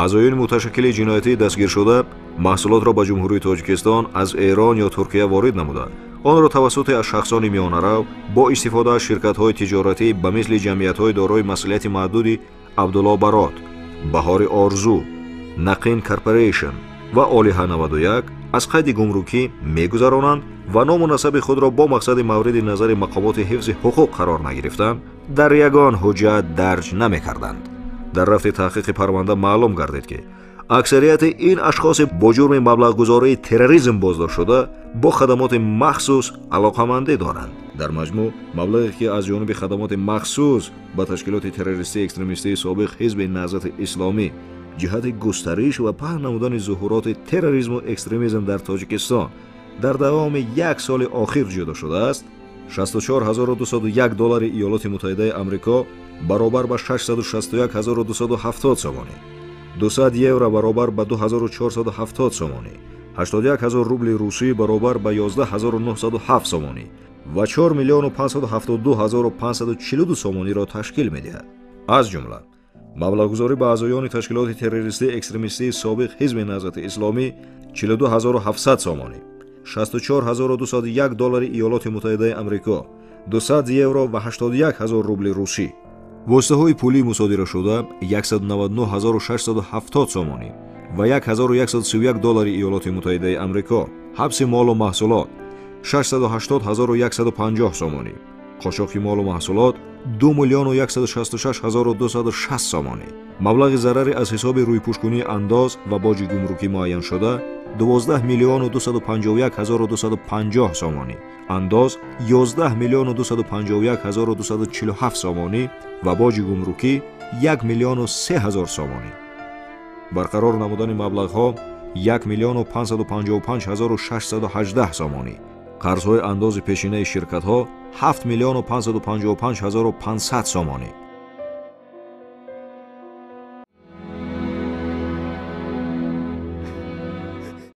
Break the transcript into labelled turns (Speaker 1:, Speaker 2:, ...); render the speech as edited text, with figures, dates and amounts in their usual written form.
Speaker 1: Аъзоёни муташаккили ҷиноятӣ дастгиршуда маҳсулотро ба Ҷумҳурии Тоҷикистон аз Эрон ё Туркия ворид намуда, онро тавассути аз шахсони миёнарав бо истифода аз ширкатҳои тиҷоратӣ ба мисли ҷамъиятҳои дорои масъулияти маҳдуди Абдулло Барот, Баҳори Орзу, Нақин Корпорейшн ва Олиҳа 91 аз қайди гумрукӣ мегузаронанд ва ному насаби худро бо мақсади мавриди назари мақомоти ҳифзи ҳуқуқ қарор нагирифтан дар ягон ҳуҷҷат дарҷ намекарданд. Дар рафти таҳқиқи парванда маълум гардид, ки аксарияти ин ашхоси бо ҷурми маблағгузории терроризм боздоштшуда бо хадамоти махсус алоқамандӣ доранд. Дар маҷмӯъ маблағе, ки аз ҷониби хадамоти махсус ба ташкилоти террористии экстремистии собиқ Ҳизби Наҳзати Исломӣ ҷиҳати густариш ва паҳн намудани зуҳуроти терроризму экстремизм дар Тоҷикистон дар давоми як соли охир ҷудо шудааст, 64 201 доллари Иёлоти Муттаҳидаи Амрико баробар ба 661 270 сомонӣ, 200 евро баробар ба 2470 сомонӣ, 81 ҳазор рубли русӣ баробар ба 11 907 сомонӣ ва 4 миллиону 572 ҳазору 542 сомониро ташкил медиҳад. Аз ҷумла маблағгузорӣ ба аъзоёни ташкилоти террористии экстремистии собиқ Ҳизби Наҳзати Исломӣ 42 700 сомонӣ, 64 201 доллари Иёлоти Муттаҳидаи Амрико, 200 евро ва 81 ҳазор рубли русӣ. Воситаҳои пулии мусодирашуда 199 670 сомонӣ ва 1131 доллари Иёлоти Муттаҳидаи Амрико, ҳабси молу маҳсулот 680 150 сомонӣ, қочоқи молу маҳсулот 2 миллиону 166 ҳазору 260 сомонӣ, маблағи зарари аз ҳисоби рӯйпӯшкунии андоз ва боҷи гумрукӣ муайяншуда 12 миллиону 251 ҳазору 250 сомонӣ, андоз 11 миллиону 251 ҳазору 247 сомонӣ ва боҷи гумрукӣ 1 миллиону 3 ҳазор сомонӣ, барқарор намудани маблағҳо 1 миллиону 555 ҳазору 618 сомонӣ, қарзҳои андози пешинаи ширкатҳо 7 миллиону 555 ҳазору 500 сомонӣ.